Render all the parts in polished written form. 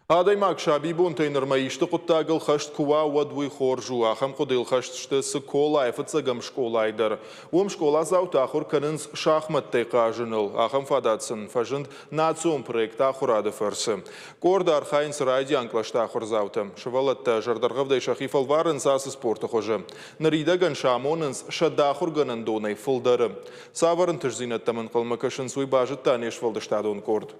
Адӕймаг сабибонтӕй нырмӕ исты хъуыддагыл хӕст куы уа, уӕд уый хорз у. Ахӕм хъуыдыйыл хӕст сты Цыколайы фыццӕгӕм скъолайы дӕр. Уым скъоладзаутӕ ахуыр кӕнынц шахмӕттӕй хъазыныл. Ахӕм фадат сын фӕзынд национ проект Ахуырад-ы фӕрцы. Къорды архайынц райдиан кълӕсты ахуырдзаутӕ. Сывӕллӕттӕ зӕрдӕргъӕвдӕй сӕхи фӕлварынц ацы спорты хуызы. Ныридӕгӕн сӕ амонынц 100 ахуыргӕнӕндонӕй фылдӕры. Цавӕр ӕнтыстдзинӕдтӕм ӕнхъӕлмӕ кӕсынц, уый базыдта не сфӕлдыстадон къорд.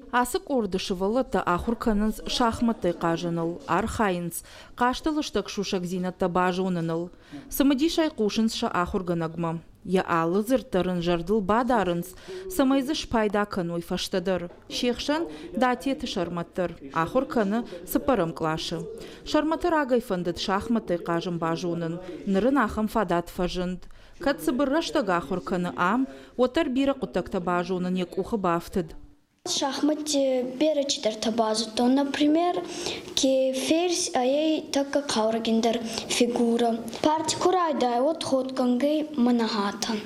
Ацы къорды сывӕллӕттӕ ахуыр кӕнынц шахмӕттӕй хъазыныл, архайынц хъазты лыстӕг сусӕгдзинӕдтӕ базоныныл. Цымыдисӕй хъусынц сӕ ахуыргӕнӕгмӕ. Йӕ алы дзырд дӕр ын зӕрдыл бадарынц, цӕмӕй дзы спайда кӕной фӕстӕдӕр. Се хсӕн Датеты Сӕрмӕт дӕр ахуыр кӕны цыппӕрӕм къласы. Сӕрмӕты рагӕй фӕндыд шахмӕттӕй хъазын базонын, ныр ын ахӕм фадат фӕзынд. Кӕд цыбыр рӕстӕг ахуыр кӕны ам, уӕддӕр бирӕ хъуыддӕгтӕ базонын йӕ къухы бафтыд. Шахматти берӕ чидӕртӕ базудтон. Например, ке ферзь ӕй тӕккӕ хъаурӕгиндӕр фигурӕ. Парти ку райдайа, уӕд ходгӕнгӕй мӕнӕ хатӕн.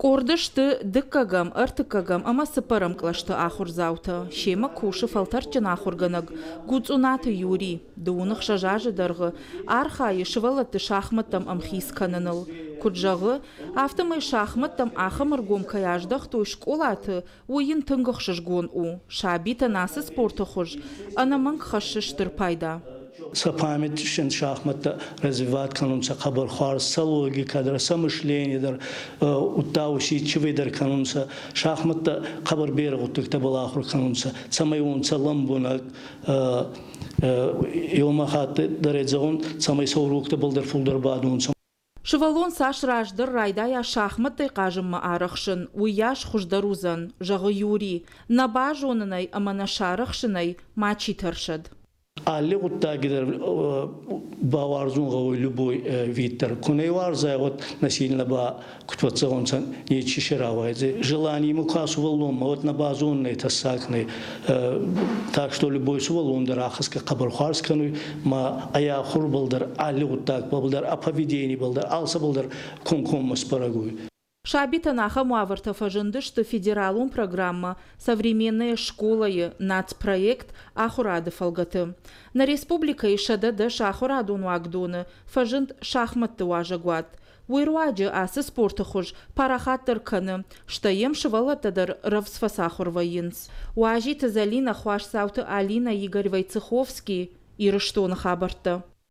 Къорды сты дыккӕгӕм, ӕртыккӕгӕм ӕмӕ цыппӕрӕм кълӕсты ахуырдзаутӕ. Семӕ кусы фӕлтӕрдджын ахуыргӕнӕг Гуцъунаты Юрий. Дыууын ӕхсӕз азы дӕргъы архайы сывӕллӕтты шахмӕттӕм ӕмхиц кӕныныл. Куыд зӕгъы, афтӕмӕй шахмӕттӕм ахӕм ӕргом кӕй аздӕхтой скъолаты, уый йын тынг ӕхсызгон у. Сабитӕн ацы спорты хуыз ӕнӕмӕнг хӕссы стыр пайда. Сӕ память шахмӕттӕ развивать кӕнунцӕ хъӕбӕр хуарз, сӕ логикӕ дӕр, сӕ мышление дӕр, удта усидчивый дӕр кӕнунцӕ. Шахмӕттӕ хъӕбӕр берӕ гъуддӕгтӕбӕл ахур кӕнунцӕ, цӕмӕй уонцӕ лӕмбунӕг, еума хатт дӕр зӕгъун, цӕмӕй сӕ уроктӕбӕл дӕр фулдӕр бадунцӕ. Сывӕллон цас раздӕр райдайа шахмӕттӕй хъазынмӕ арӕхсын, уыйас хуыздӕр уыдзӕн, зӕгъы Юри. Нӕ базонынӕй ӕмӕ нӕ сарӕхсынӕй мачи тӕрсӕд. Алли гъуддаги дӕр бауарзун гъӕуй любой вид дӕр. Ку нӕ уарзай, уӕд насильно ба куд фӕццӕунцӕ, нечи си рауайдзӕй. Желание имӕ ку сувӕллонмӕ, уӕд нӕ базоннӕй, тӕссаг нӕй. Так что любой сувӕллон дӕр ахӕсгӕ хъӕбӕр хуарз кӕнуй, ма ӕй ахурбӕл дӕр, алли гъуддагбӕл дӕр, ӕ поведенибӕл дӕр, алцӕбӕл дӕр комкоммӕ сбӕрӕг уй. Сабитӕн ахӕм уавӕртӕ фӕзындысты федералон программӕ «Современная школа-йы» нацпроект «Ахуырады» фӕлгӕты. Нӕ республикӕйы 110 ахуырадон уагдоны фӕзынд шахмӕтты уазӕгуат. Уый руаджы ацы спорты хуыз парахатдӕр кӕны, стӕй йӕм сывӕллӕттӕ дӕр рӕвдз фӕцахуыр вӕййынц. Уазиты Зӕлинӕ, Хуасдзауты Алинӕ, Игорь Войцеховский, Ирыстоны хабӕрттӕ.